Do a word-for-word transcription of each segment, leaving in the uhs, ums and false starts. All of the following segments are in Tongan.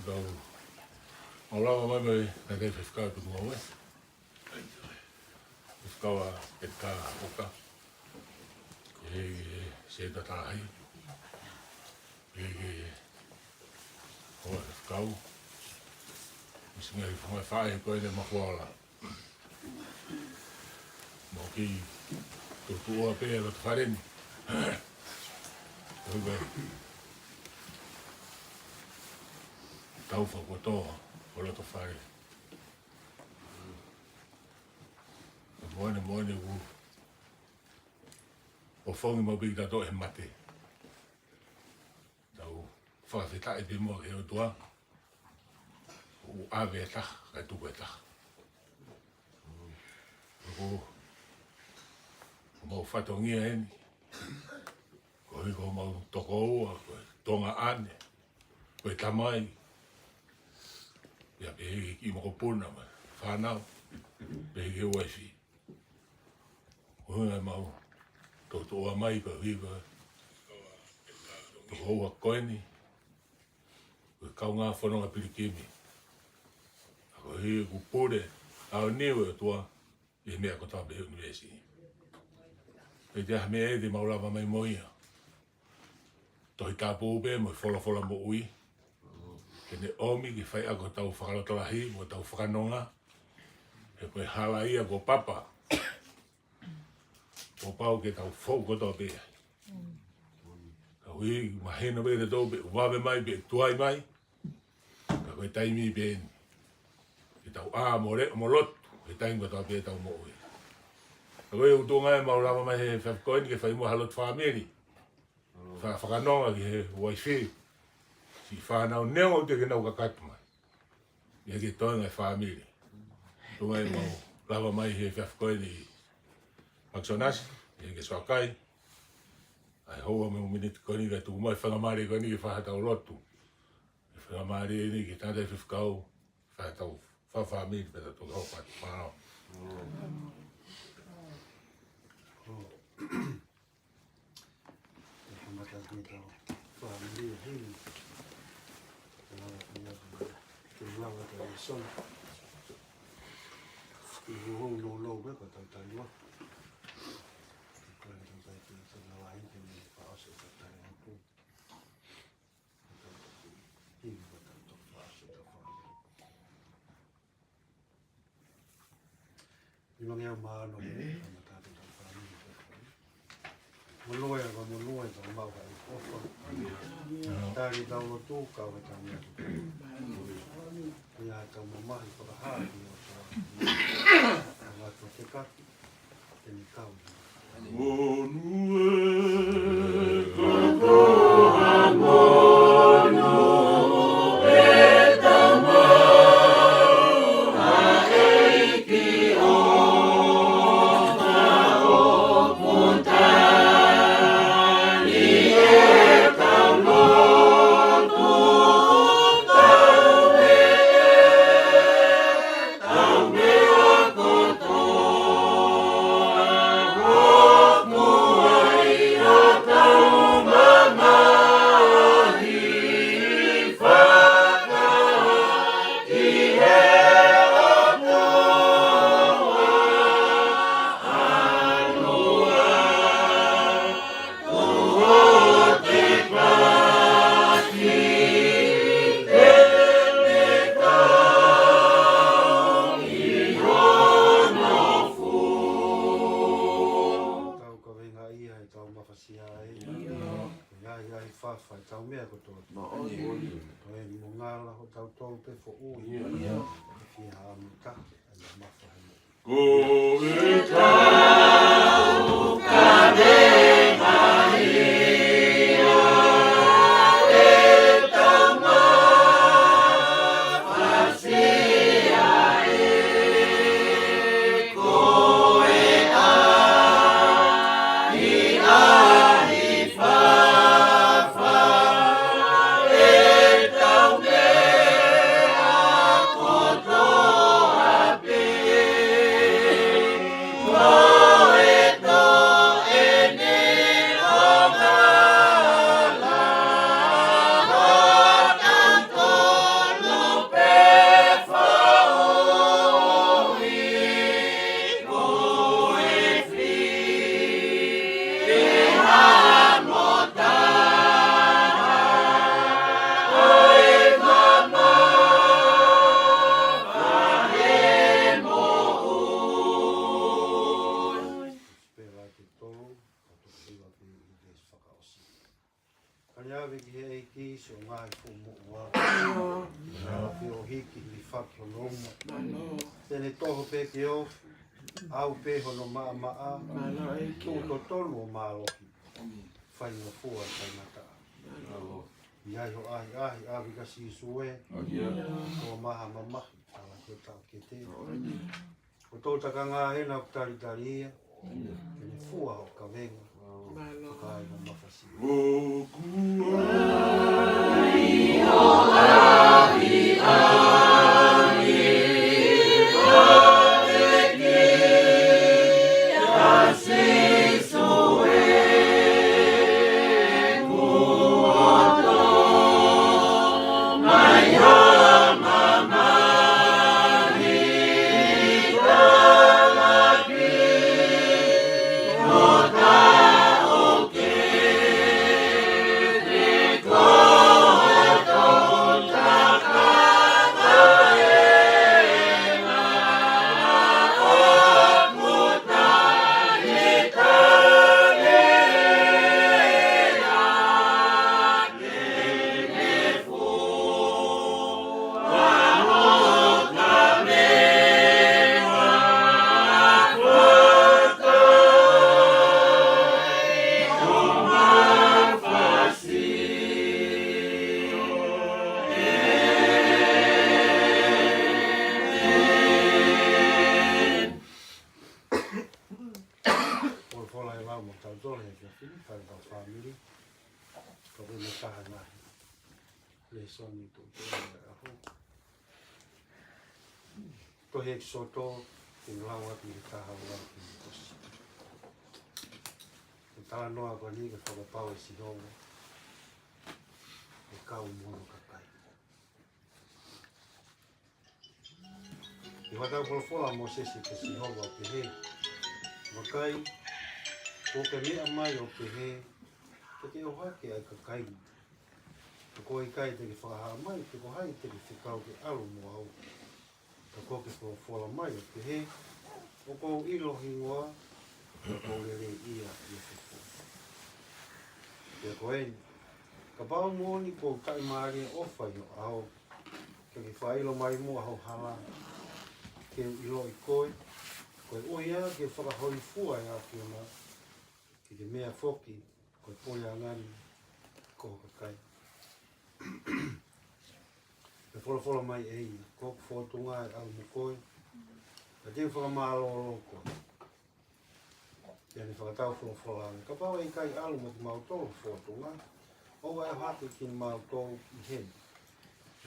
Tau mau lava mai mo e Tangataʻi Faifekau ʻo e Tukumaue. Faifekau ʻa ʻElika ʻUka. Ke, ke se tatahi. Ke, ke, ʻo e faifekau. Misinari fanga faʻē ko eni Mafola. Mo e kiʻi tuʻutuʻu pē ʻa e loto fale ni. Ko e tau fakakotoa ʻo loto fale. Moʻoni, moʻoni ʻoku ʻofongi maʻu pē kitautolu ʻe he mate. Tau fakafetaʻi pē muʻa ki he ʻOtua. ʻOku ʻave ʻe taha, kae tuku ʻe taha. Ko, ko homau fatongia eni. Koeʻuhi ko homau tokoua, ko e tuongaʻane, ko e tamai. Pea pehē ki he kiʻi mokopuna mo e fānau. Pehē ki he uaifi. Ko e ʻuhinga ʻemau tuʻutuʻu mai koeʻuhi ko e tokoua ko eni. Ko e kaungā fononga pilikimi. Ka koeʻuhi kuo pule ʻa e niu ʻa e ʻOtua ʻi he meʻa kotoa pē ʻi he ʻunivēsi. ʻIkai toe ʻi ai ha meʻa ʻe te mau lava mai mo ia. Tohi Tapu pē mo e folofola moʻui. Ke ne ʻomi ke fai ʻaki hotau fakalotolahi mo hotau fakanonga. He ko e hala ia kuo papa. Kuo pau ke tau fou kotoa pē ai. Ka ʻoku mahino pē ʻe tautolu pē ʻoku vave mai pē tuai mai. Ka ko e taimi pē eni ke tau ʻā mo leʻo mo lotu he taimi kotoa pē ʻetau moʻui. Ka ko e ʻuhinga ia ʻemau lava mai he efiafi ko eni ke fai muʻa ha lotu fāmili. Fa-, fakanonga ki he uaifi. Siʻi fānau neongo teʻeki ke nau kakato mai. ʻIa ke toenga e fāmili. Tuʻunga ʻemau lava mai he efiafi ko eni ʻi Pakisonasi, ʻi he ke Soakai. ʻAi houa mo e miniti ko eni kae tuku mai e faingamālie ko eni ke fai haʻatau lotu. Faingamālie eni ki he Tangataʻi Faifekau, fai haʻatau fa-, fāmili pea tau toki hoko atu. Mālō. Te kamata ki heʻetau fāmili ʻo hili. Te lava ki atu, te lava ki he sona. ʻI he hono lou pē ko tau taua. Ko e tau tai ki he sona lahi ke ne paʻosi tau tai atu. Ko tau tai ki he sona lahi ke ne paʻosi tau fāmili. Ni mangi au mano ni, kamata atu tau fāmili. Monū ē, ka monū ē, ka mau ka i kofa. Tali tau lotu, ka o tau meʻa. Ia tau mamahi, fakahā, ki o tau. Ka ngā tō te kaki, te ni kau. Monū ē, ka ko ha monū ʻe talamai ʻe he ʻEiki ʻo ka o punta ni ʻetau lotu, tau meʻa, tau meʻa kotoa, hoko ai haʻatau mamahi fakahā ki he ʻOtua. ʻAlua, tuʻu ʻo te pasi, te ne kau ʻi hono fū. Tau kaveinga ia ʻi he tau mafasia ai. ʻIa. ʻIa, ʻia ʻi fafa ʻi he tau meʻa kotoa. Mālō. Ko e mo ngala hotau tau pē foʻui. ʻIa. Ke fie haʻamata, ʻa ia mafa he mo. Ko e tau kaveinga ia ʻi he tau mafasia ai, ko e ʻahiʻahi ʻi fafa ʻetau meʻa kotoa pē. ʻAve ki he ʻEiki siʻo ngaahi fuʻu moʻua. Naʻa pio hiki hilifaki hono uma. Te ne toho pē ke ofi, ʻau pē hono maʻamaʻa. Tuʻu totonu ʻo mālohi, faingofua ʻo taʻengata. ʻI ai ho ʻahiʻahi, ʻave kia Sīsū ē, ko e maha mamahi, ala ko e taʻokete. Ko e tō takanga ena ʻoku talitali ia, ke ne fua ho kavenga, ka ai ho mafasi. Folofola ʻa e ʻOtua mo kitautolu he efiafi ni, fai ʻetau fāmili, ka ko e meʻa taha ena. Lēsoni ʻoku tau lau he ʻaho. Tohi ʻEkisoto, te u lau atu mei he taha ua ki he tolu. Ko e talanoa ko eni ki he fakapapau ʻe Sihova ʻe kau mo hono kakai. ʻI he ʻaho ko ia folofola ʻa Mōsese kia Sihova ʻo pehē, Vakai, kuo ke meʻa mai ʻo pehē, Te ke ʻohake ʻa e kakai ni, ka kuo ʻikai te ke fakahā mai pe ko hai te ke fekau ke ʻalu mo au. Ka kuo ke folofola mai ʻo pehē, ʻOku ou ʻilo ho hingoa, ka ʻoku ou leleiʻia ʻi ho fekau. Pea ko eni, kapau moʻoni kuo u taʻimālie ʻofa ʻi ho ʻao, ke ke fakaʻilo mai muʻa hoku hala, ke u ʻiloʻi koe, koeʻuhi ke u fakahōifua ʻa e ʻAfiona, ke ke meʻa foki ko e puleʻanga ni ko ho kakai. Pea folofola mai ʻe ia, Ko hoku fōtunga ʻe ʻalu mo koe, ka te u fakamālōlō koe. Pea ne fakatau folofola ange, Kapau ʻe ʻikai ʻalu mo kimautolu ho fōtunga, ʻoua ʻe ʻohake kimautolu ʻi heni.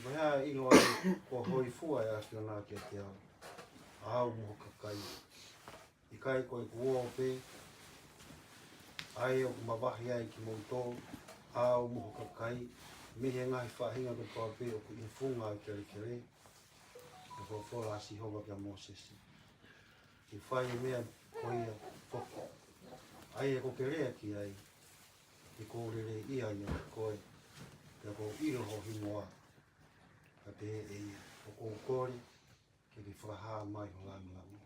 Ko e hā ʻe ʻilo ai kuo hōifua ʻa e ʻAfiona kiate au, ʻa au mo hoku kakai? ʻIkai ko ʻeku ō pē, ʻa ia ʻoku mavahe ai kimoutolu, ʻa au mo hoku kakai, mei he ngaahi faʻahinga kotoa pē ʻoku ʻi he funga ʻo e kelekele? Pea folofola ʻa Sihova kia Mōsese, Ke fai e meʻa ko ia foki, ʻa ia ʻoku ke lea ki ai, he ʻoku ou leleiʻia ʻiate koe, pea ʻoku ou ʻilo ho hingoa. Pea pehē ʻe ia, ʻOku ou kole ke ke fakahā mai ho lāngilangi.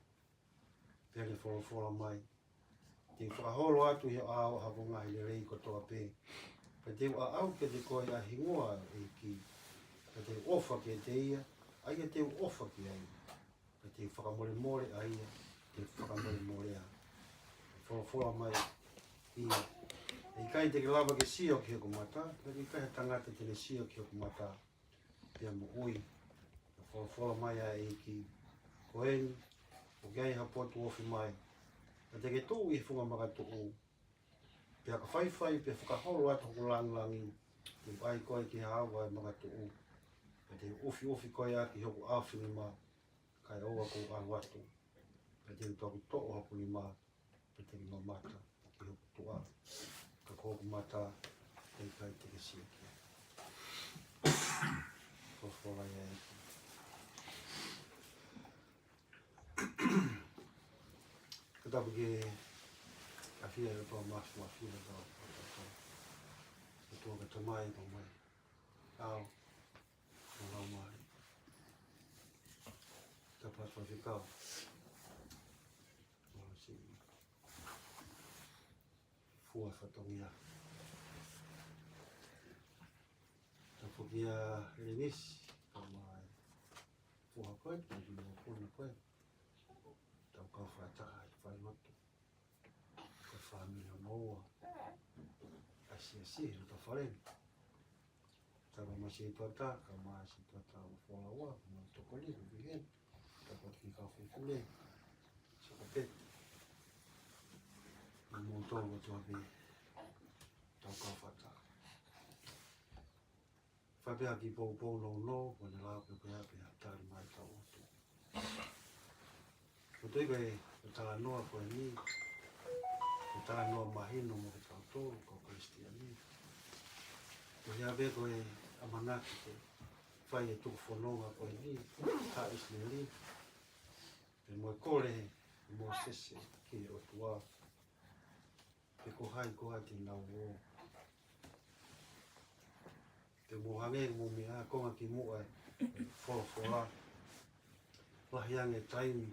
Pea ne folofola mai, Te u fakaholo atu ʻi ho ʻao ʻa hoʻo ngaahi lelei kotoa pē. Pea te u ʻaʻau kiate koe ʻa e hingoa ʻo e ʻEiki. Pea te u ʻofa kiate ia, ʻa ia te u ʻofa ki ai. Pea te u fakamolemole ʻa ia te u fakamolemole ai. Folofola mai ʻe ia, ʻE ʻikai te ke lava ke sio ki hoku mata, pea ʻikai ha tangata te ne sio ki hoku mata pea moʻui. Pea folofola mai ʻa e ʻEiki, Ko eni, ʻoku ʻi ai ha potu ofi mai, pea te ke tuʻu ʻi he funga makatuʻu, pea ka faifai pea fakaholo atu hoku lāngilangi, te u ʻai koe ki he ava ʻo e makatuʻu, pea te u ʻufiʻufi koe ʻaki hoku ʻaofinima, kae ʻoua kuo u ʻalu atu, pea te u toki toʻo hoku nima, pea te ke mamata ki hoku tuʻa, ka ko hoku mata ʻe ʻikai te ke sio ki ai. Folofola ia ʻa e ʻEiki. Ka tapu ke ʻafio ʻa e ʻOtua Māfimafi ʻi hotau ʻOtua, ʻOtua ko e Tamai, ko e ʻAlo, ko e Laumālie. Tapu atu Faifekau. Fua fatongia. ʻIa Lenisi, kae ʻumaʻā e foha ko ē, kae ʻumaʻā e foha ko ē. Tau kau fakataha ʻi he fai lotu. Ko e fāmili hono ua ʻa e siasi, he loto fale ni. Tau kau mai Sētuata, kau mai Sētuata ʻo Folaua, mo e tokoni, ko Viheni. Tau kau ki kau fefine. Sokopeti. Mo moutolu kotoa pē. Tau kau fakataha. Fai pē ha kiʻi poupou nounou, ko ʻene lava pē ko ia pē ha tali mai ʻetau lotu. Ko e toe ko e talanoa ko eni, ko e talanoa mahino mo kitautolu, kau Kalisitiane. Ko ia pē ko e ʻamanaki ke fai e tuku fononga ko eni, ʻa ʻIsileli. Pea mo e kole ʻa Mōsese ki he ʻOtua. Pe ko hai koā te nau ō. Pea mou hangē mou meʻa konga kimuʻa e folofola. Lahi ange taimi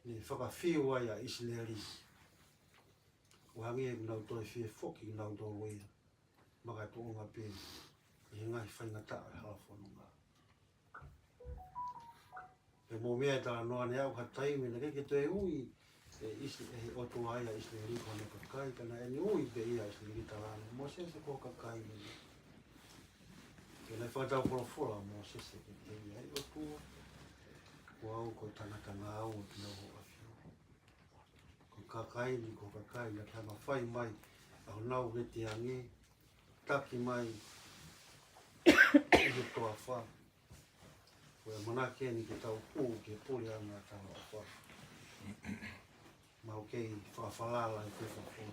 ne fakafiu ai ʻa ʻIsileli. ʻO hangē ʻoku nau toe fie foki kinautolu ia. Makatuʻunga pē ʻi he ngaahi faingataʻa ʻo e hala fononga. Pea mou meʻa e talanoa ne aʻu ha taimi naʻe ʻikai ke toe ui ʻe ʻIsi-, ʻe he ʻOtua ia ʻa ʻIsileli ko hono kakai, ka naʻe ui pē ia ʻa ʻIsileli, talaange, Mōsese, ko ho kakai eni. Pea naʻe fakatau folofola ʻa Mōsese kiate ia ʻe he ʻOtua, Ko au ko e tangata ngāue ki hoʻo ʻAfio. Ko e kakai ni, ko ho kakai, naʻa ke hanga fai mai ʻa honau veteange, taki mai ʻi he toafa. Ko e ʻamanaki eni ke tau hū ki he puleʻanga talaʻofa. Mau kei fakafalala ʻi he pepa foʻou.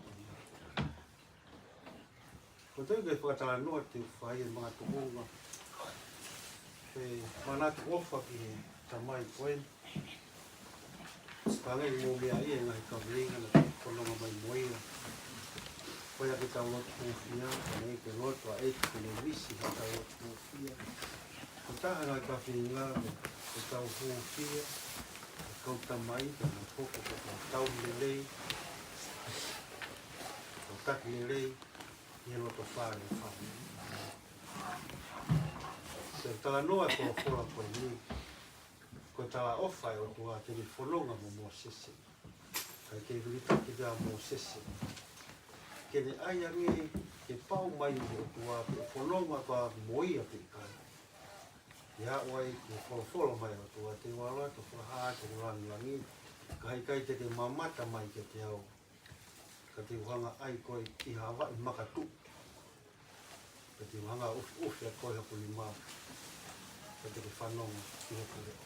Ko e toe ko e fakatalanoa te u fai ʻe makatuʻunga. He manatu ʻofa ki he tamai ko eni. Ka hangē mou meaʻi e ngaahi kaveinga naʻa tau fononga mai mo ia. Ko ia ke tau lotu hūfia, ka ne ke lotu ʻa e ke ne misi ha tau lotu hūfia. Ko e taha ngaahi kaveinga ko e tau hūfia, ko e kau tamai, ka ne hoko ko e tau lelei, ko e taki lelei, ʻi he loto fale ʻo e fāmili. Ko e talanoa e folofola ko eni, ko e talaʻofa e ʻOtua ke ne fononga mo Mōsese. Kae kei vilitaki pē ʻa Mōsese ke ne ʻai ange ke pau mai ʻe he ʻOtua pe ʻe fononga koā mo ia pe ʻikai. ʻI he ʻai ke folofola mai ʻOtua, te u ʻalu atu ʻo fakahā ki langilangi, ka heʻikai te ke mamata mai kiate au. Ka te u hanga ʻai koe ki Hāvai makatuʻu. Ka te u hanga ʻufiʻufi ʻa koe ʻi hoku lima. Ka te ke fanongo ki hoku leʻo.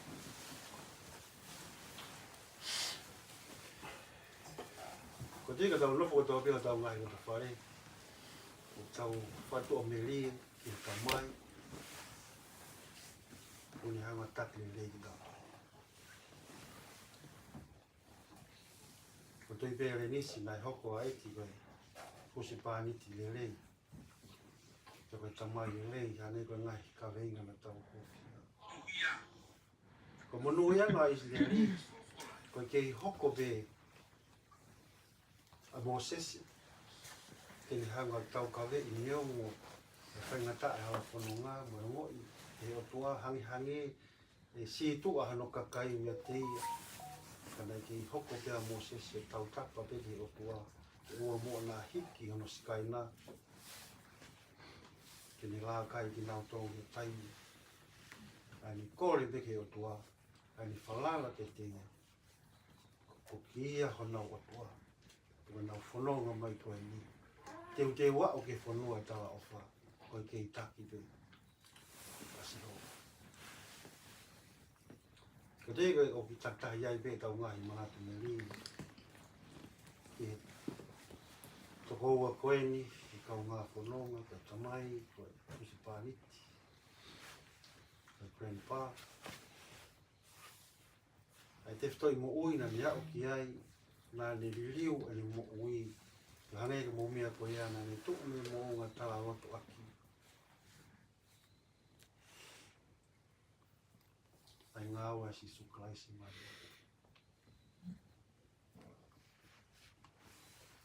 Ko e toe ka tau nofo kotoa pē ʻi hotau ngaahi loto fale, ʻo tau fakatuʻamelie ki he Tamai, ʻoku ne hanga ʻo taki lelei kitautolu. Ko e toe pē Lenisi naʻe hoko ʻa ʻEti ko e husepāniti lelei. Pea ko e tamai lelei, hangē ko e ngaahi kaveinga naʻa tau hūfia. Ko e monūʻiaʻanga ʻa ʻIsileli, ko e kei hoko pē ʻa Mōsese ke ne hanga ʻo taukaveʻi neongo e faingataʻa e hala fononga mo e ongoʻi ʻe he ʻOtua hangehangē ʻe sītuʻa hano kakai meiate ia. Ka naʻe kei hoko pē ʻa Mōsese ʻo tautapa pē ki he ʻOtua, ke ʻoua muʻa naʻa hiki hono sikaina, ke ne lākai kinautolu he taimi. ʻA ʻene kole pē ki he ʻOtua, ʻa ʻene falala kiate ia. Ko ia honau ʻOtua. Ko ʻenau fononga mai ko eni. Teuteu aʻu ki he fonua ʻo e talaʻofa. Ko e kei taki pē ʻa Sihova. Ko e toe ko e ʻoku takitaha ai pē ʻetau ngaahi manatu melie. Ki he tokoua ko eni, ki he kaungā fononga, ko e tamai, ko e husepāniti, ko e grandpa. ʻA e tefitoʻi moʻui naʻa ne aʻu ki ai, naʻa ne liliu ʻene moʻui. Ka hangē ko e meʻa ko ia naʻa ne tuʻu mo e moʻunga talalotoʻaki. ʻA e ngāue ʻa Sīsū Kalaisi mai.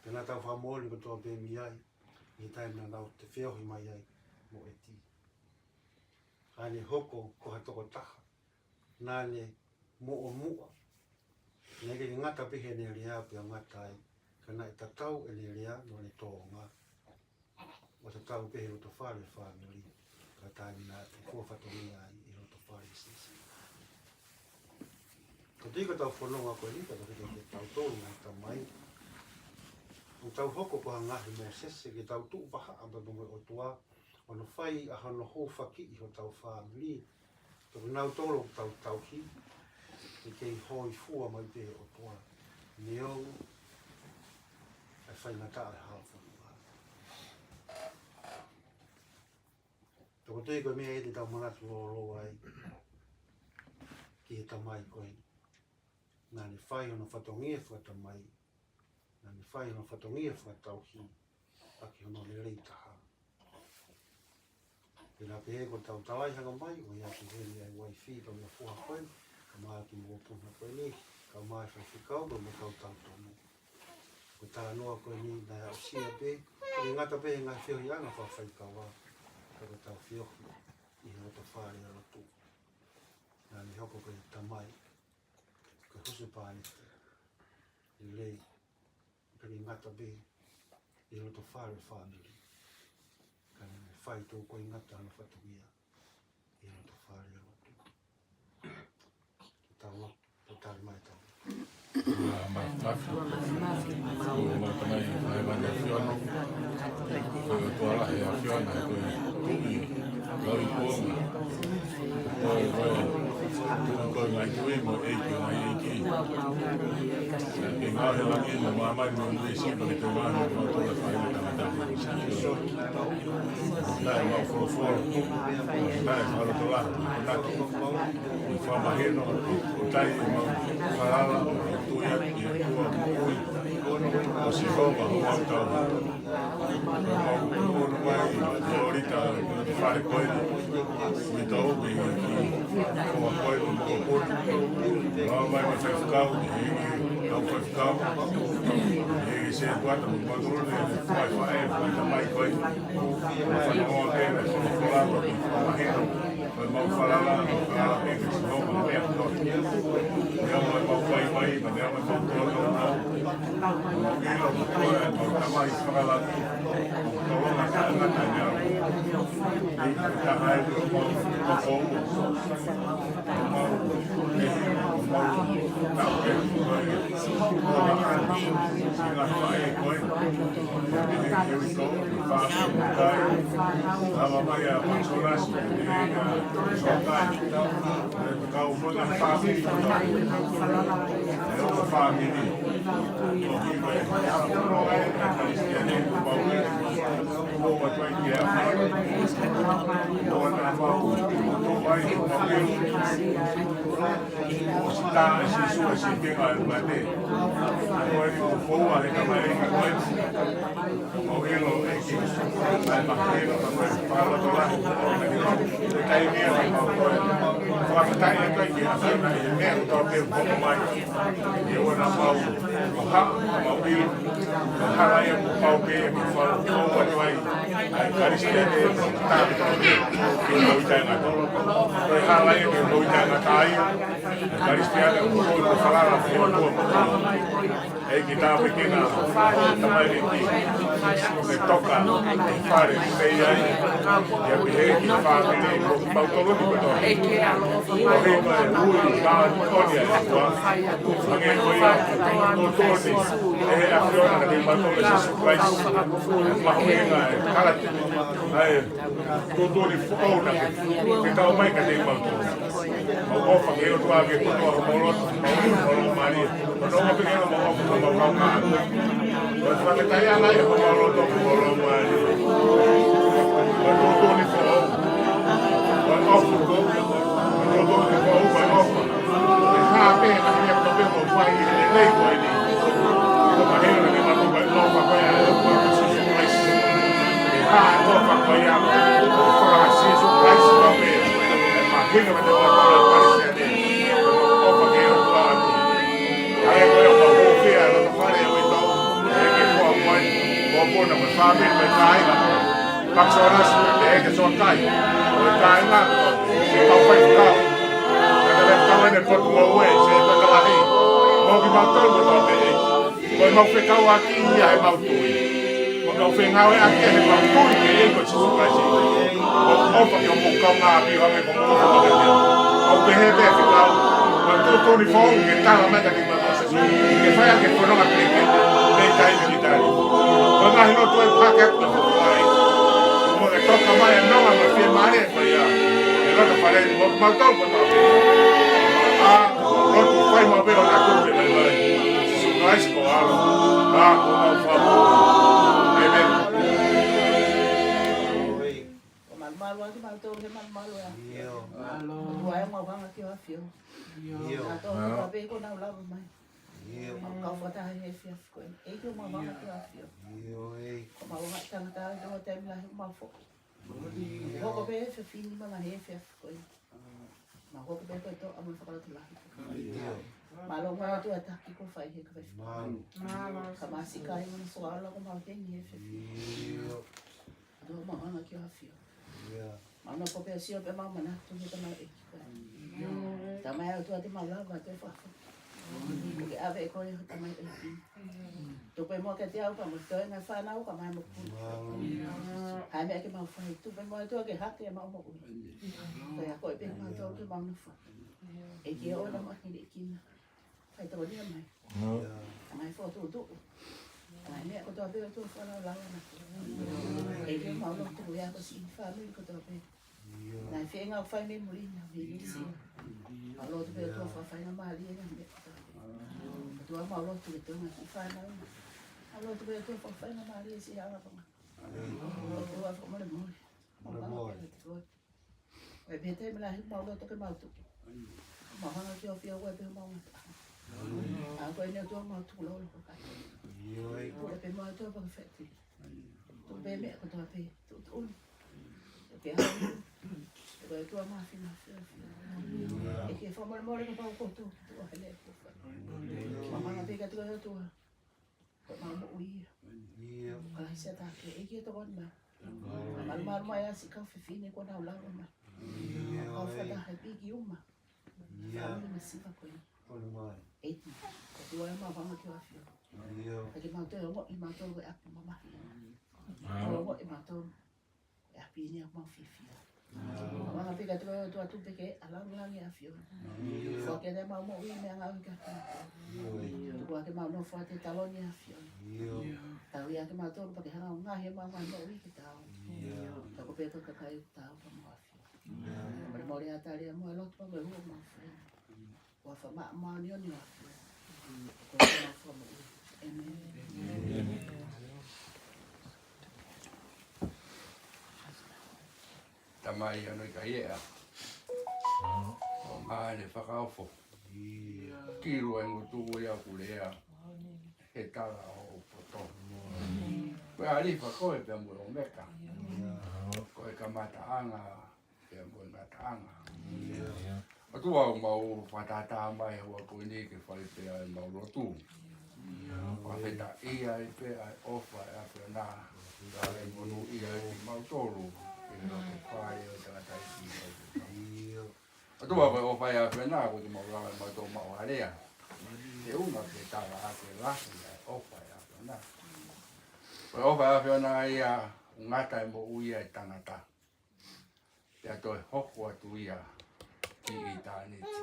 Pea naʻa tau fakamoʻoni kotoa pē mei ai, ʻi he taimi naʻa nau toe feohi mai ai mo ʻEti. Naʻa ne hoko ko ha tokotaha naʻa ne muʻomuʻa. Naʻe ʻikai ke ngata pē heʻene lea pea ngata ai, ka naʻe tatau ʻene lea mo ʻene tōʻonga. ʻO tatau pē he loto fale fāmili, ka taimi naʻe fua fatongia ai ʻi he loto fale ʻo Sīsū. Ko e tui ko ʻetau fononga ko eni, ka tau kite ke tau tolu mo e Tamai. ʻOku tau hoko ko ha ngaahi Mōsese ke tau tuʻu vahaʻa pea mo e ʻOtua, ʻo ne fai ʻa hono hūfakiʻi hotau fāmili. Tokinautolu ʻoku tau tauhi, ʻe kei hōifua mai pē ʻOtua. Neongo ʻa e faingataʻa ʻa e hala fonua. Tokotui ko e meʻa eni te tau manatu lōloa ai ki he Tamai ko eni. Naʻa ne fai hono fatongia fakatamai. Naʻa ne fai hono fatongia fakatauhi. ʻAki hono lelei taha. Pea pehē ko ʻetau talaihanga mai, ʻo ia ki heni ʻa e uaifi pea mo e foha ko eni, kae ʻumaʻā e kiʻi mokopuna ko eni, kae ʻumaʻā e faifekau, pea mo e kau tau tonu. Ko e talanoa ko eni naʻe aʻusia pē, ʻikai ngata pē he ngaahi feohiʻanga fakafaikava, ka ko ʻetau feohi ʻi he loto fale ʻo e lotu. Naʻa ne hoko ko e Tamai, ko e husepāniti lelei, ʻikai ngata pē ʻi he loto fale fāmili, ka naʻe fai tō ko e ngata hono fatongia ʻi he loto fale ʻo e lotu. Tau, tau tali mai tau. Māfana. Māfana. Māfana. Māfana. Māfana. Māfana. Māfana. Māfana. Ko e Tuʻi, Lauikuonga. Ko e, ko e, ko e Ngaahi Tuʻi mo e ʻEiki ʻo e ngaahi ʻeiki. Ke ngaohi e langi mo māmani mo e sipi ke toe ngaohi kimautolu ʻa e faʻahinga tangata. Naʻe mau folofola. Naʻe fakalotolahi. Naʻe fakamahino. ʻOku ʻikai ke mau falala. Tuʻu ia ki he ʻOtua. ʻO Sihova, ʻo mau tau. Mau ʻunu mai, ʻo rita, fale ko eni. Ui tau, ui ki, ʻo koe, ʻo mokopuna. Mau mai, mau faifekau, ʻi he, ʻi he, ʻau faifekau. ʻI he, ʻi he se kuata, mau tolo ne, fai, fai, fai, mai ko eni. Fai, fai, fai, fai, fai, fai, fai, Ko e mau falala, mau falala pē ki Sihova, meʻa kotoa. Meʻa mai mau fai mai, meʻa mai mau tō tō nau. Mau ʻilo, mau tō, mau tamai fakalaki. Mau tō ngata ngata meʻa. ʻI he taha e mau tō tō. Mau, mau, mau, tau ke, mau, mau, Sina fai ko e. Here we go. Fāmili kai. Lava mai ʻa Pasolasi. Sokai. Kau mo e fāmili. Mo e fāmili. Ko e fāmili. Ko e fāmili. ʻOsi tā e Sīsū e sīpinga ʻo e mate. Ko e ʻuhinga foʻou ʻa e kama e ʻEiki ko e. ʻO ʻilo ʻEiki. ʻAi mahino ka ko e fakalotolahi. ʻO e taimi ʻa e mau ko e. Fakafetaʻi atu ki he ʻAfiona ʻi he meʻa kotoa pē ʻoku hoko mai. ʻI heʻena mau. ʻO ha, mau ʻilo. ʻO hala ia kuo pau pē ʻe mau fai. ʻO atu ai. ʻAi Kalisitiane, tāpuni, ke mau ʻi taʻengata. Ko e hala ia ke mau ʻi taʻengata ai, Kalisitiane, ʻo mau falala, ʻo mau. ʻEiki tāpekina, tamai ki, ke toka, fale, pei ai, ia pehē ki fāmili, mau tolo ni kotoa. ʻO hei mai, ui, ka, ʻoni ai, ua. Hangē ko ia, ʻo toni, ʻe he ʻAfiona, ke mau tolo Sīsū Kalaisi. Mahuʻinga e kalati. ʻAi, tuʻutuʻuni foʻou naʻa ke, ke kau mai kiate kimautolu. Mau ʻofa ki he ʻOtua ke kotoa homau loto, mau ʻilo homau laumālie. Ko hono ʻofa pē ke mau ʻofa ki homau kaungā. Ko e fakafetaʻi ʻa e ʻOtua homau loto, homau laumālie. Ko e tuʻutuʻuni foʻou. Ko e ʻofa ko, ko e tuʻutuʻuni foʻou, ko e ʻofa. Ke hā pē, ka hia kotoa pē, mau fai, ʻi he lelei ko eni. Ko mahino ke mau fai, ʻofa ko ia, ʻofa ko Sīsū Kalaisi. Ke hā ʻofa ko ia, ʻofa Sīsū Kalaisi ko pē. Mahino ke mau fai, Kalaisi ʻa e, ʻofa ke ʻofa atu. ʻAi ko ia, mau hūfia, ʻo fale, ʻo ʻi tau, ʻe ke fua mai, ʻo pona, mo e fāmili, mo e kāinga. Pasolasi, ʻe ke sokai. Kāinga, ʻe kau faifekau. Kāinga, ʻe kau ʻene potu ngoue, se potu lahi. Mo kimautolu kotoa pē. Ko ʻemau fekauʻaki ia ʻemau tui. Mo ʻemau fengāueʻaki ʻemau tui ki he ʻEiki ko Sīsū Kalaisi. ʻOku ʻofa ke ʻomou kaungāʻapi ʻo hangē ko hoʻomou ʻofa kiate au. ʻOku pehē pē fekau. Ko e tuʻutuʻuni foʻou ke tala mai kiate kimautolu ʻe Sīsū. Ke fai ʻaki e fononga kelekele. Mei taimi ki taimi. Ko e ngaahi lotu ʻoku hake atu ʻa e fai. Mo e toka mai e nonga mo e fiemālie. Ko ia, ʻe loto fale ni mo kimautolu kotoa pē. ʻA, lotu fai maʻu pē ʻo taku ke mai mai. Sīsū Kalaisi ko e ʻAlo. ʻA, ko homau Fakamoʻui. ʻĒmeni. Ko e malumalu ʻa kimautolu ke malumalu ʻa. ʻIo. Mālō. Ko e mau hanga ki he ʻAfio. ʻIo. Naʻa tō ka pē ko nau lava mai. ʻIo. Mau kau fakataha he efiafi ko eni. ʻEiki, mau hanga ki he ʻAfio. ʻIo, ʻEiki. Ko mau hanga tangata ʻi he taimi lahi mau foki. Hoko pē fefine ma ngaahi efiafi ko ē. Ma hoko pē ko e toʻa mo e fakalotolahi. Mālō mo e ʻOtua taki ko fai he ka fai. Mālō. Ka ma sika i mana soa ala ko mau teni he fefine. ʻOtua mau hanga ki he ʻAfio. Ma nofo pē sio pē mau manatu he tamaioʻeiki ko ē. Tamai ʻOtua te mau lava te fafo. Ke ʻave ko e tamaioʻeiki. Tuku pē muʻa kiate au pea mo e toenga e fānau ka mai mo kui. Hā e meʻa ke mau fai, tuku pē muʻa ʻOtua ke hake ʻemau moʻui. Ko ia ko e pē mau tau ke mau nofo. ʻEiki ʻoua naʻa mau hili kina. Fai tau lia mai. Tangai fokotuʻutuʻu. Tangai meʻa kotoa pē ʻOtua fakalaulauloto. ʻEiki mau lotu ia ko siʻi fāmili kotoa pē. Naʻe feinga ʻo fai mei muli na, mei Nuʻu Sila. Mau lotu pē ʻOtua fakafaingamālie na meʻa. ʻOtua mau lotu pē ʻOtua ngaahi fānau. Mau lotu pē ʻOtua fakafaingamālie siʻi ʻalapanga. ʻOtua fakamolemole. Molemole. ʻOku pehē te mela hi mau lotu ke mau tuku. Mau hanga ki he ʻAfio ʻoku pehē mau ngata. ʻA ko eni ʻOtua mau tuku lolo ko kai. Pule pē mau ʻOtua paka feti. Tuku pē meʻa kotoa pē, tuʻutuʻuni. Ke hau. Ko e ʻOtua mafimafi. ʻEiki fakamolemole kapau ko e tuʻu ʻa e leʻo ko fai. Mau hanga pē kiate koe ʻOtua. Ko e mau moʻui ia. Kalaisi ʻa taki, ʻEiki ʻe tokoni mai. Malumalu mai ʻa siʻi kau fefine ko nau lava mai. Kau fakataha piki uma. Fāmili masiva ko ē. ʻEiki, ko e ʻOtua ʻe mau hanga ki he ʻAfio. ʻAi ke mau toe ongoʻi mautolu ko e ʻapi mamahi. Mau ongoʻi mautolu ko e ʻapi ni ʻoku mau fiefia. Mau hanga pē kiate koe ʻOtua tuku pē ke ʻalu langilangi ʻa e ʻAfio. Foaki kiate mau moʻui meʻangāue kiate koe. Tuku ke mau nofo ʻi he taloni ʻa e ʻAfio. Tauhi ʻaki mautolu pea ke hanga ʻo ngaohi ʻemau ngaahi moʻui ke tau. Tau ko pē ko e kakai tau pea mo e ʻAfio. Molemole ʻa e tali ʻa e moʻui lotu pea mo e hū ʻa e mau fale. Ua fa ma ma ni o ni wa. Ko e ma fa mo. ʻĒmeni. Tamai ano i ka ie a. ʻO ma ne fakaofo. Kilu e ngutu ia kulea. He tala ʻo poto. Ko e ʻAlifa koe pea mo e ʻOmeka. Ko e kamataʻanga pea mo e ngataʻanga. ʻOtua ʻoku mau fakatātā mai he houa ko eni ke fai pē ʻa e mau lotu. Fakafetaʻi ai pē ʻa e ʻofa ʻa e ʻAfiona. Ka e monūʻia ai kimautolu. Ke ne loto fai ʻo e tangata i kimautolu. ʻOtua ko e ʻofa ʻa e ʻAfiona ko e ke mau lava ʻe mautolu maʻu alea. He ʻuhinga ke tala ʻa e lahi ʻa e ʻofa ʻa e ʻAfiona. Ko e ʻofa ʻa e ʻAfiona ia ʻoku ngata e moʻui ʻa e tangata. Pea toe hoko atu ia ki ʻitāniti.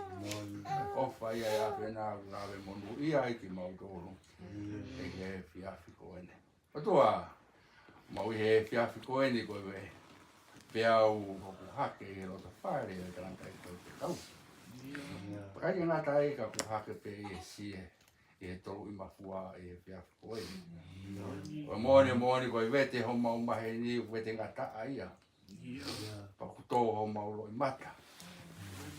ʻOfa ia ʻa e ʻAfiona ʻoku lava ʻe monūʻia ai kimautolu. ʻI he efiafi ko eni. ʻOtua, mau ʻi he efiafi ko eni ko e peau ʻoku hake ʻi he loto fale ʻo e tangata i ko e tau. Pea ʻikai ke ngata ai ka ʻoku hake pē ʻi he sie, ʻi he tolu ʻi mafua ʻi he efiafi ko eni. Ko e moʻoni, moʻoni ko e vete homau maheni, vete ngataʻa ia. Pea ʻoku tō homau loʻimata.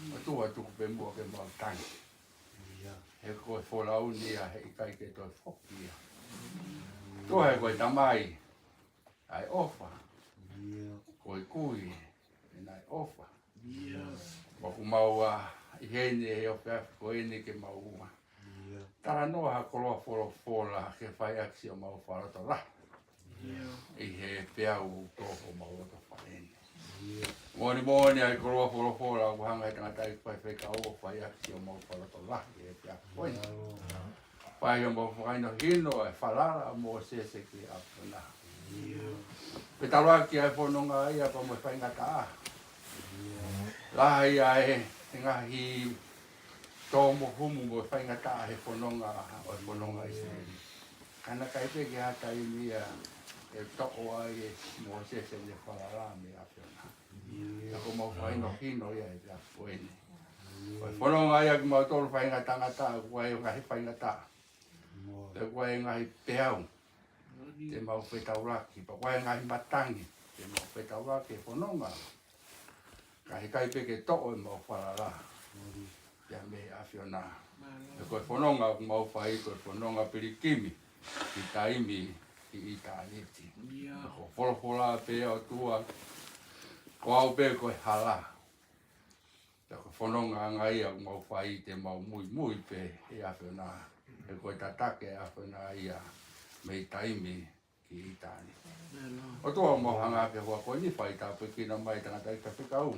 ʻOtua tuku pē muʻa ke mau tangi. He ko e folau ni ia he ʻikai ke toe foki ia. Tuha he ko e tamai ʻa e ʻofa. Ko e kui ʻe naʻe ʻofa. ʻOku mau ʻi heni he efiafi ko eni ke mau talanoa ha koloa folofola ke fai ʻaki siʻomau fakalotolahi. ʻI he peau ʻoku tō homau loto fale ni. Moʻoni moʻoni ʻa e koloa folofola ʻoku hanga ʻe he tangataʻeiki faifekau ʻo fai ʻaki siʻomou fakalotolahi he efiafi ko eni. Fai homou fakahinohino ʻa e falala ʻa Mōsese ki he ʻAfiona. Pea talu ʻa e fononga ia pea mo e faingataʻa. Lahi ʻa e ngaahi tō mo humu mo e faingataʻa he fononga, ʻo e fononga ʻIsileli. Ka naʻe ʻikai pē ke ʻi ai ha taimi ia ʻe toʻo ai ʻe Mōsese ʻene falala mei he ʻAfiona. Pea ko homou fakahinohino ia he efiafi ko eni. Ko e fononga ia kimautolu faingataʻa, ʻoku ʻi ai e ngaahi faingataʻa. Pea ʻoku ʻi ai e ngaahi peau te mau fetaulaki, pea ʻoku ʻi ai e ngaahi matangi te mau fetaulaki he fononga. Ka heʻikai pē ke toʻo ʻemau falala ia mei he ʻAfiona. He ko e fononga ʻoku mau fai, ko e fononga pilikimi ki taimi, ki ʻitāniti. Ko e folofola pē ʻa e ʻOtua, ko au pē ko e hala. Pea ko e fononga ange ia ʻoku mau fai, te mau muimui pē he ʻAfiona. He ko e tataki ʻa e ʻAfiona ia mei taimi ki ʻitāniti. ʻOtua, mau hanga hake he houa ko eni, fai tāpuekina mai e tangataʻeiki faifekau.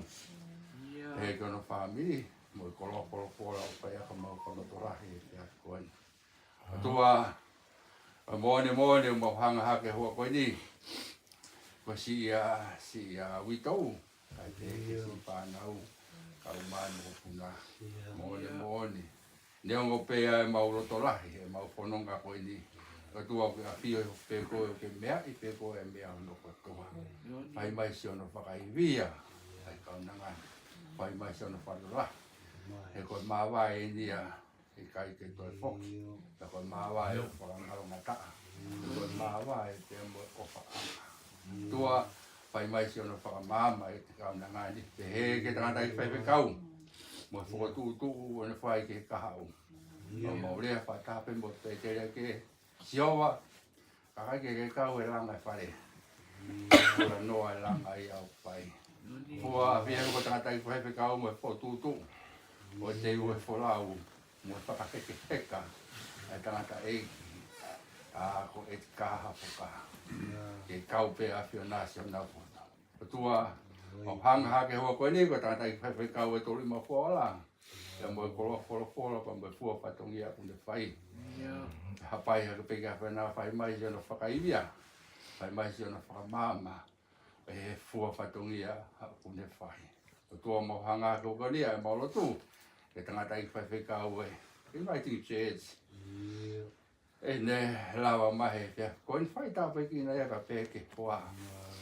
He ki hono fāmili, mo e koloa folofola ʻoku fai ʻaki homau fakalotolahi he efiafi ko eni. ʻOtua, moʻoni moʻoni mau hanga hake he houa ko eni. Ko siʻi ʻa, siʻi ʻa uitou, kae pehē ki he siʻi fānau, kau mai mo e mokopuna. Moʻoni moʻoni. Neongo pē ʻa ʻemau lotolahi, ʻemau fononga ko eni. ʻOtua, ʻoku ke ʻafio pē koe, ʻoku ke meaʻi pē koe ʻa e meʻa hono kotoa. Fai mai siʻono fakaivia ʻa e kaunanga ni. Fai mai siʻono fakalotolahi. He ko e māvae eni ia, ʻikai ke toe foki. Pea ko e māvae ʻoku fakangalongataʻa. Ko e māvae pea mo e ʻofaʻanga. ʻOtua, fai mai siʻono fakamaama ʻi he kaunanga ni. Pehē ki he tangataʻeiki faifekau mo e fokotuʻutuʻu ʻoku ne fai ki he kahaʻu. Mau lea fakataha pē mo e pēteli ake, Sihova, ka ʻikai ke ke kau, ʻe langa e fale. Pula noa e langa ia ʻoku fai. Fua ʻa e ʻAfiona ko e tangataʻeiki faifekau mo e fokotuʻutuʻu. ʻO te ue folau mo e fakahekeheka ʻa e tangataʻeiki, ʻa ko e kahaʻu foka. Ke kau pē ʻa e ʻAfiona siʻonau poto. ʻOtua, mau hanga hake he houa ko eni, ko e tangataʻeiki faifekau ʻe tolu ʻi mau fuaola. Pea mo e koloa folofola, pea mo e fua fatongia ʻoku ne fai. Hapai hake pē ki he ʻAfiona, fai mai siʻono fakaivia. Fai mai siʻono fakamaama ʻi he fua fatongia ʻoku ne fai. ʻOtua, mau hanga hake he houa ko eni ʻa ʻemau lotu ki he tangataʻeiki faifekau ʻo e Uniting Church. ʻEne lava mai he efiafi ko eni, fai tāpuekina ia kae pehē ki he hoa.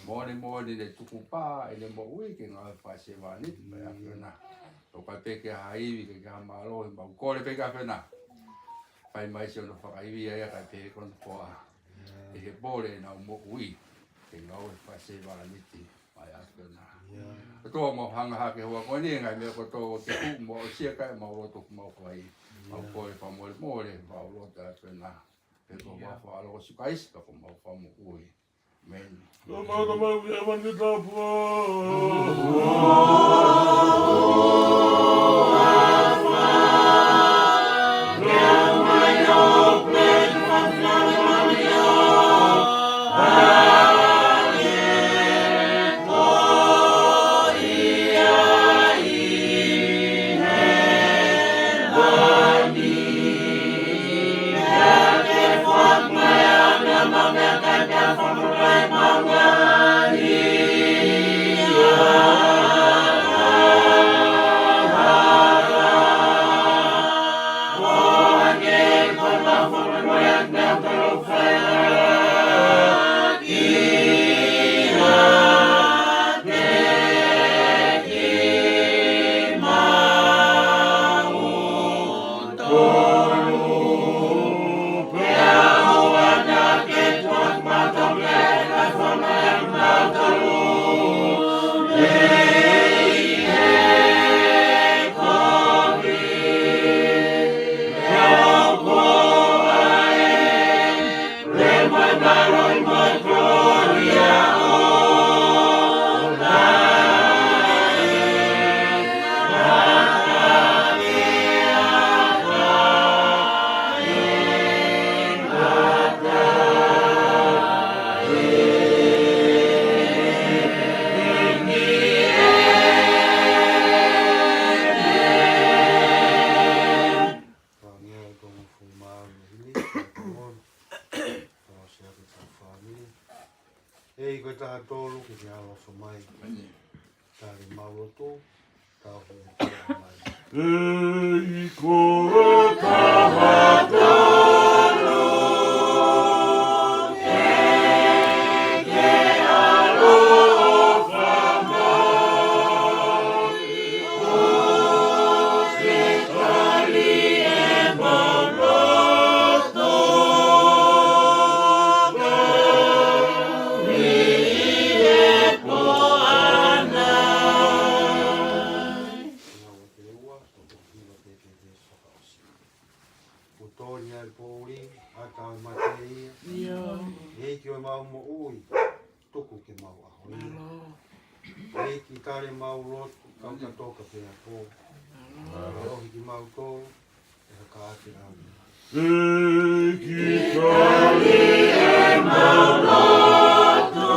Moʻoni moʻoni ne tukupā ʻene moʻui ke ngāue fakasevāniti maʻa e ʻAfiona. ʻOku ʻikai pē ke ʻi ai ha ivi, ke ʻi ai ha mālohi, mau kole pē ki he ʻAfiona. Fai mai siʻono fakaivia ia kae pehē ki hono hoa. ʻI he pole ʻenau moʻui ke ngāue fakasevāniti maʻa e ʻAfiona. ʻOtua, mau hanga hake he houa ko eni, ngaahi meʻa kotoa ʻoku ke tuku mo aʻusia, kae mau lotu ʻoku mau fai. Mau kole fakamolemole, mau lotu ʻa e ʻAfiona. Pea ko e huafa ʻo Sīsū Kalaisi ko homau Fakamoʻui. ʻĒmeni. Ko mau ka mau ki he ʻEvani ke tāpuhā. Ke ʻaloʻofa mai. Tali mau lotu, tau hū mai. Ei ko e taha tolu, ke ke ʻaloʻofa mai, ʻo ke tali ʻemau lotu, tau hū ʻi he pō ʻanai. Ngāue ke ua, toko hiva ke ke te fakaʻosi. Kuo tō ni ʻa e poʻuli, ʻa e kau mate ia. ʻIo. ʻEiki ʻo ʻemau moʻui, tuku ke mau ʻaho ia. ʻEiki tali ʻemau lotu, kau ka toka pē ʻa pō. ʻAlohi kimautolu, ʻe haka ʻaki ʻa. ʻEiki tali ʻemau lotu,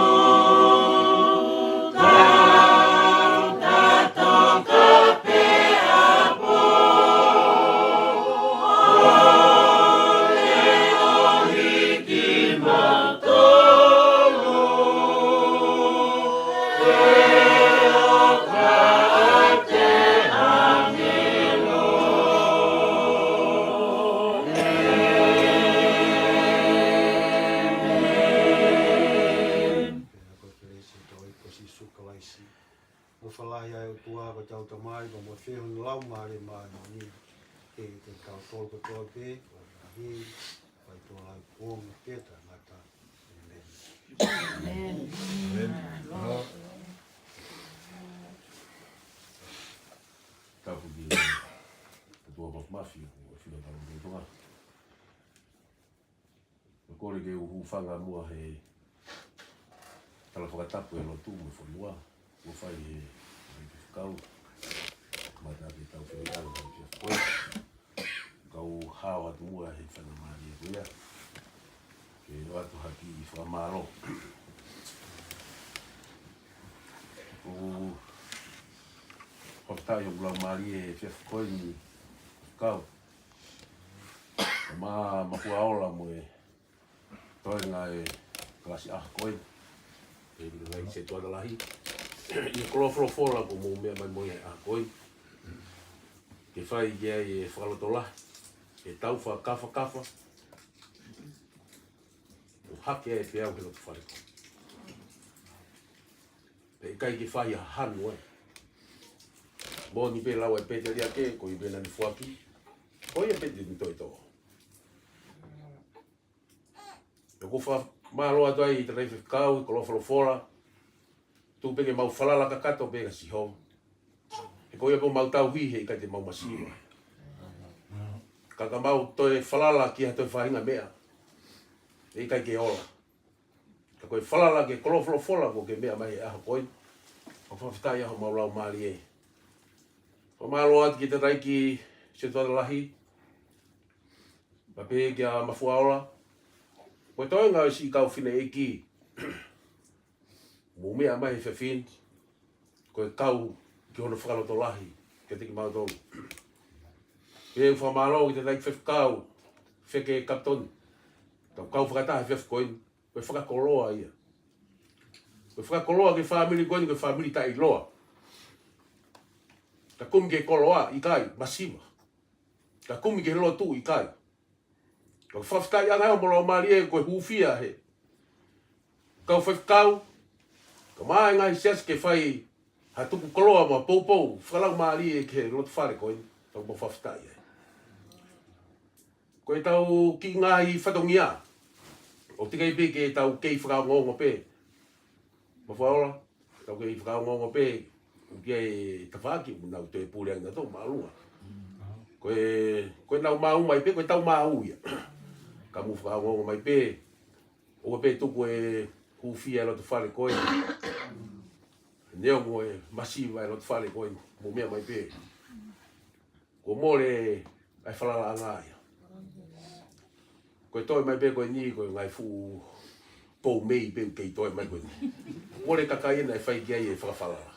kau ka toka pē ʻa pō. ʻOku ke ʻohi kimautolu, ʻe haka ʻaki ʻa e ʻāngelo. ʻĒmeni. Pea ko e kelesi ʻa hotau ʻEiki ko Sīsū Kalaisi, mo e ʻofa lahi ʻa e ʻOtua ko hotau Tamai, pea mo e feohi ʻa e Laumālie Māʻoniʻoni, ke ʻiate kitautolu kotoa pē, ʻo lahi, fai tuʻo lahi kuonga pē taʻengata. ʻĒmeni. ʻĒmeni. ʻĒmeni. Tapu ki he ʻOtua Mafimafi, ʻo filo tau ʻi Tonga. Kole ke u hūfanga muʻa he tala fakatapu ʻa e lotu mo e fonua, kuo fai ʻe he faifekau, kamata ʻaki ʻetau feohiʻanga ʻi he efiafi ko eni. Kau hao atu muʻa he faingamālie ko ia ke ʻoatu ha kiʻi fakamālō. ʻOku ou fakafetaʻi ʻoku laumālie he efiafi ko eni, kau. Mā Mafuaola mo e toenga e kalasi ʻaho ko eni, ʻe Laise Tuatalahi, ʻi he koloa folofola kuo mou meʻa mai mo ia he ʻaho ko eni, ke fai ki ai e fakalotolahi, ʻetau fakakafakafa, ʻo hake ai e peau he loto fale ko eni. Pea ʻikai ke fai ha hanu ai. Moʻoni pē lau ʻa e pēteliake, ko ia pē naʻa ne foaki, ko ia pē te ne toitō. ʻOku ou fakamālō atu ai ʻi he taʻataʻi faifekau, koloa folofola, tuku pē ke mau falala kakato pē kia Sihova. He ko ia ʻoku mau tauhi, he ʻikai te mau masiva. Ka ka mau toe falala ki ha toe faʻahinga meʻa, ʻe ʻikai ke ola. Ka ko e falala ki he koloa folofola kuo ke meʻa mai he ʻaho ko eni, ʻoku fakafetaʻi ai homau laumālie. Fakamālō atu ki he taʻataʻi Sīsū Tuatalahi, pea pehē kia Mafuaola, ko e toenga ʻo e siʻi kau fineʻeiki mou meʻa mai he efiafi ni, ko e kau ki hono fakalotolahi kiate kimautolu. Pea u fakamālō ki he taʻataʻi faifekau, Feke Kapitoni, tau kau fakataha he efiafi ko eni, ko e fakakoloa ia. Ko e fakakoloa ki he fāmili ko eni, ko e fāmili taʻeʻiloa. Ka kumi ki he koloa, ʻikai, masiva. Ka kumi ki he lotu, ʻikai. Ka fakafetaʻi ange homau laumālie ko e hūfia he kau faifekau, kae ʻumaʻā e ngaahi siasi ke fai ha tuku koloa mo e poupou fakalaumālie ki he loto fale ko eni, ʻoku mau fakafetaʻi ai. Ko ʻetau kiʻi ngaahi fatongia, ʻoku teʻeki ai pē ke tau kei fakaongoongo pē. Mafuaola, tau kei fakaongoongo pē, ʻoku ʻi ai e tafaʻaki, ʻoku nau toe pule ange nautolu māʻolunga. Ko e, ko ʻenau maʻu mai pē, ko ʻetau maʻu ia. Ka mou fakaongoongo mai pē, ʻoua pē tuku e hūfia e loto fale ko eni. Neongo e masiva e loto fale ko eni, mou meʻa mai pē. Kuo mole ʻa e falalaʻanga ia. Ko e toe mai pē ko eni, ko e ngaahi fuʻu pou mei pē ʻoku kei toe mai ko eni. Mole kakai ena ʻe fai ki ai e fakafalala.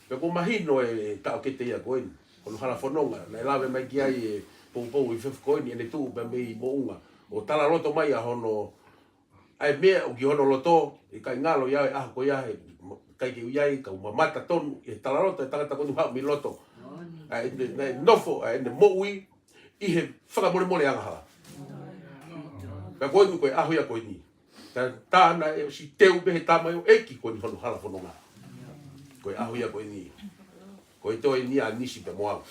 Pea kuo mahino e taʻokete ia ko eni, hono hala fononga, naʻe lave mai ki ai e poupou he efiafi ko eni, ʻene tuʻu pē mei moʻunga ʻo talaloto mai ʻa hono ʻA e meʻa ʻoku ʻi hono loto, ʻikai ngalo ia ʻa e ʻaho ko ia, he ʻikai ke ʻi ai, kau mamata tonu ʻi he talaloto ʻa e tangata ko eni ʻoku haʻu mei loto. ʻA ʻene, naʻe nofo ʻa ʻene moʻui ʻi he fakamolemole angahala. Pea ko eni ko e ʻaho ia ko eni. Tā, tā naʻe ʻosi teu pē he tamaioʻeiki ko eni hono hala fononga. Ko e ʻaho ia ko eni. Ko e toe ni ʻa Nisi pea mo au.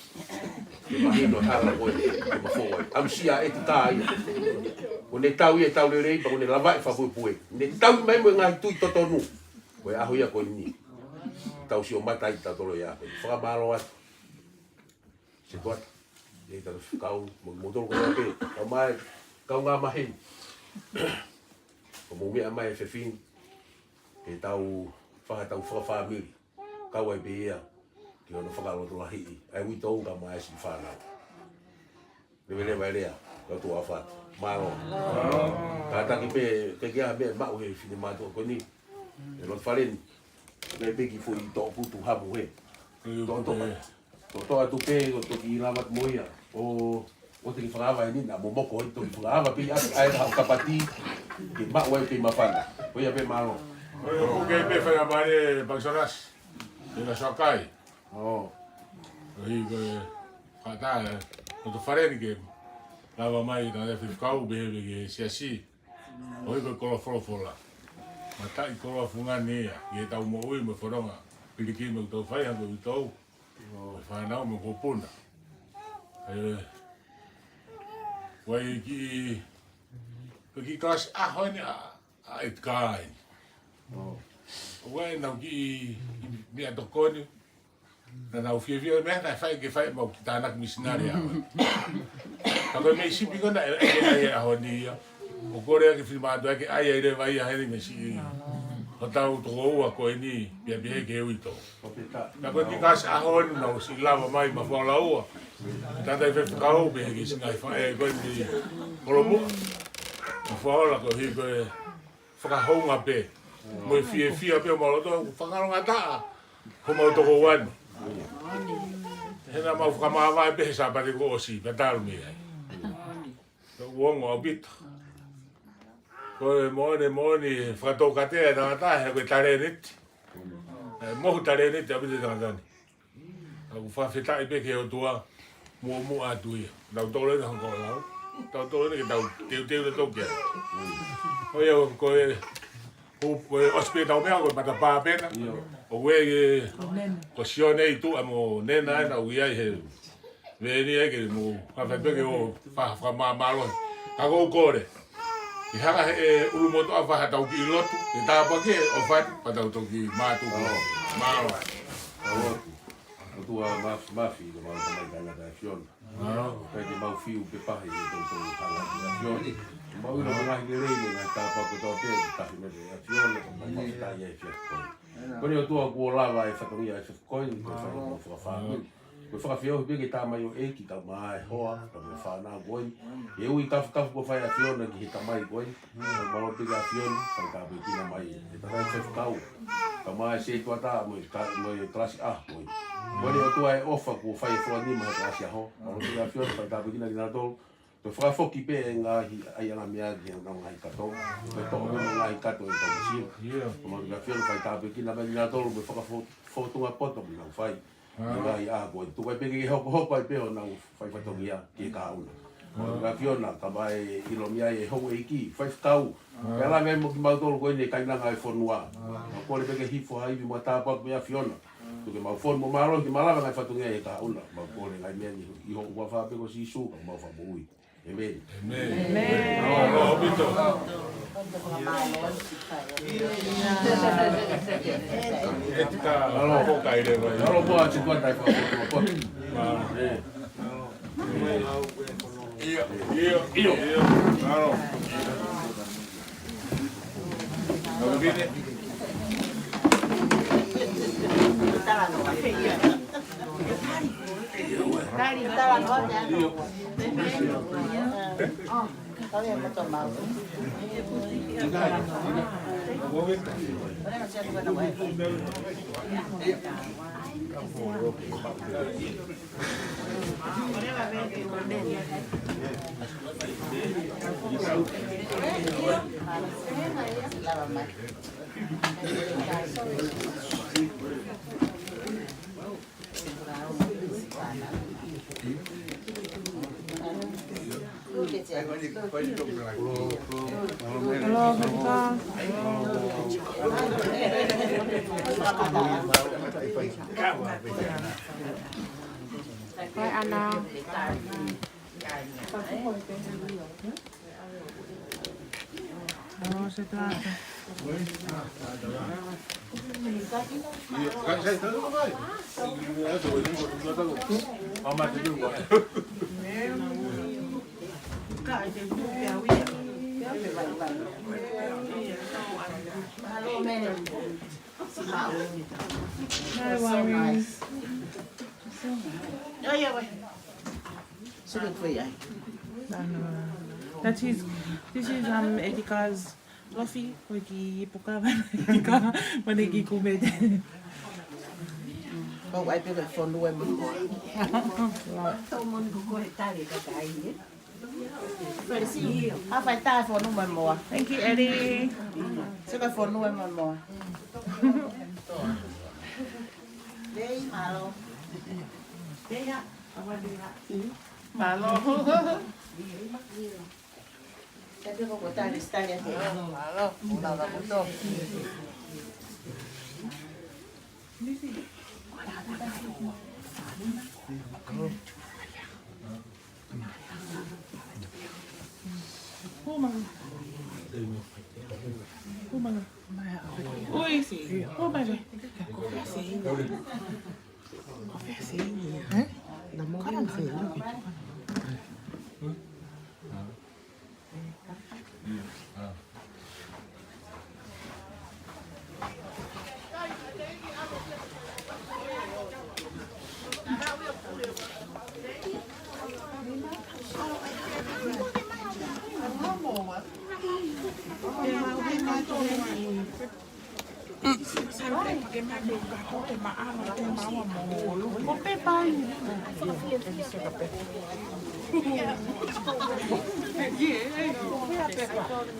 Ke mahino e hala ko ē, ke mafou ai. ʻAmusia e tikā ia. Ko ʻene tau ia ʻe tau lelei, pea ko ʻene lava e fakapuepue. Ne tau mai mo e ngaahi tui totonu. Ko e ʻaho ia ko eni. Tau sio mata ai tautolu ia ko ē. Fakamālō atu. Setuata. ʻE tau kau, mo, mo tolu ko ē pē. Kau mai, kau ngā maheni. Ko mo mea mai e fefine. Ke tau, faka tau fakafāmili. Kau ai pē ia, ki hono fakalotolahiʻi ʻa e uitou kae ʻumaʻā e siʻi fānau. Leveleva e lea, ka tu afa atu. Mālō. Kātaki pē, ke ke aha meʻa maʻu he finemātuʻa ko eni. ʻE loto fale ni. Meʻa pē ki foʻi toʻukupu hamu he. Toʻo, toʻo, toʻo, toʻo atu pē, ʻo toki lava mo ia. ʻO ʻOua te ke fakaava eni naʻa momoko ai, toki fakaava pē ʻa e, ʻa e kapati, ke maʻu ai pē māfana. Ko ia pē, mālō. Ko e ʻoku ke pē fai a mare Pakisonasi. Pena sakai. ʻO. Ko e hā ko e kātaki, ʻo to fale ni ke lava mai, ka e fefekau, pehē pē ki he siasi. Ko e hā ko e koloa folofola. Mataʻi koloa fungani ia, ʻi heʻetau moʻui mo e fononga. Pilikimi ʻoku tau fai, hangē ko e uitou. ʻO e fānau mo e kōpuna. ʻE, ʻoku ʻi ai e kiʻi, ko e kiʻi kalasi ʻaho eni ʻa, ʻa e kai. ʻO. ʻOku ʻi ai ʻenau kiʻi meʻatokoni. Naʻa nau fiefia he meʻa naʻe fai ke fai ʻemau kiʻi tānaki misinale ʻaho. Ka ko e meʻi sipi ko ena ʻe, ʻe, ʻe, ʻe ʻaho ni ia. ʻOku kole ʻa e finemātuʻa ke ʻai ai leva ia heni mei siʻi hotau tokoua ko eni, pea pehē ki he uitou. Ka ko e kiʻi kalasi ʻaho eni naʻa nau ʻosi lava mai Mafuaʻola ua. Tātai fefekau pehē ki he siʻi ngaahi faʻē ko eni Kolomuʻa. Mafuaʻola ko e hā ko e fakahounga pē. Mo e fiefia pē ʻo mau loto, fakalongataʻa. Homau tokoua ni. He naʻa mau fakamāvae pē he Sāpate kuo ʻosi, pea talu mei ai. Ko e ongo ʻaupito. Ko e moʻoni, moʻoni, fakatoukatea e tangata, he ko e talēniti. ʻE, mohu talēniti ʻaupito e tangata ni. ʻOku fakafetaʻi pē ki he ʻOtua, muʻomuʻa atu ia. Tau tolo ena hangē ko ʻeku lau. Tau tolo ena ke tau teuteu na tau kia. Ko ia, ko e, ko, ko e ʻosi pē ʻetau meʻa, ko e matapā pē ena. ʻIo. ʻOku ʻi ai e, ko Sione ʻi tuʻa mo Nena ena ʻoku ʻi ai he. Veni ʻe ke mo, ka fai pē ke ʻo, fa, fakamāmālohi. Ka ʻoku ou kole. ʻE hanga he, ʻe ʻulumotuʻa fai haʻatau kiʻi lotu, ʻe tāpuaki e ʻofa ni, pea tau toki mātuku. ʻO. Mālō. ʻOtua māfimafi, ko e mau tamai tangata ʻa e ʻAfiona. Mālō. ʻIkai ke mau fiu pe pahi, ʻe tau tau tangata ʻa e ʻAfiona. Mau ʻilo mo e ngaahi lelei, mo e ngaahi tāpuaki kotoa pē, ʻoku tahi mei he ʻAfiona, ko e mau mafai ai e fiefia ko ē. Ko eni ʻOtua kuo lava e fatongia e fiefia ko eni, ko e fai mo fakafāmili. Ko e fakafeohi pē ki he tamaioʻeiki, kae ʻumaʻā e hoa, kae ʻumaʻā e fānau ko ē. ʻE ui kafukafu kuo fai ʻe he ʻAfiona ki he tamai ko ē. Kae mālō pē ki he ʻAfiona, fai tāpuekina mai. ʻE tangata fefekau. Kae ʻumaʻā e setuata mo e ka, mo e kalasi ʻaho ko ē. Ko eni ʻOtua e ʻofa kuo fai e foaki mai he kalasi ʻaho. Mālō pē ki he ʻAfiona, fai tāpuekina kinautolu. Ko e fakafoki pē e ngaahi ʻaiʻanga meʻa ki he ngaahi kato. Ko e toʻo pē ngaahi kato e tau sio. ʻIo. Ko e mau ka fio fai tāpuekina mai kinautolu mo e fakafo-, fotunga poto mo nau fai. ʻA. Ngaahi ʻaho ko ē. Tuku ai pē ke hokohoko ai pē ʻo nau fai fatongia ki he kahaʻu na. Ko e mau ka fio na ka mai ʻilo mei ai e houʻeiki, faifekau. ʻA. Pea lave mo kimautolu ko eni e kainanga e fonua. ʻA. Mau kole pē ke hifo ha ivi mo tāpuaki mei he ʻAfiona. Tuku ke mau fonu mo mālō ke malava ngaahi fatongia ʻi he kahaʻu na. Mau kole ngaahi meʻa ni ʻi ho huafa pē ko Sīsū, ka mau fakamoʻui. ʻĒmeni. ʻĒmeni. ʻĒmeni. Mālō, ʻaupito. ʻEtika, alo, ko kai le vai. Alo, ko ati ko tai fa ko ko. Mālō. ʻIo, ʻio, ʻio. Mālō. No worries. That is, this is, um, Edgar's coffee, ʻoku ʻikai ko e Edgar, mana ki kumete. Ko ai pē ko e fonua mo. Tau moni ko ko e tale ka kai, eh? Felicia, ha fai tā fonua mo. Thank you, Eddie. Sika fonua mo. Lei, mālō. Mālō. Mālō. Mālō.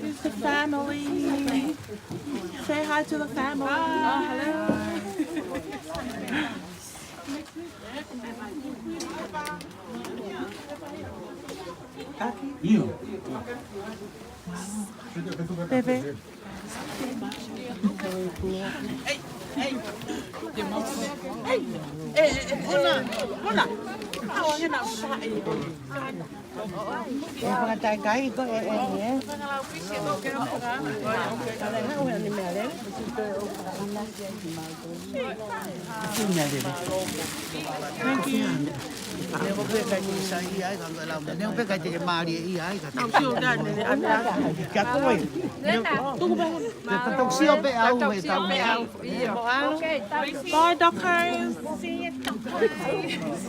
It's the family. Say hi to the family. Oh, hello. Pepe. Thank you. Kia koe. Tuku pē. Tau sio pē au, tau sio pē au. Bye, Doc Hayes. See you, Doc Hayes.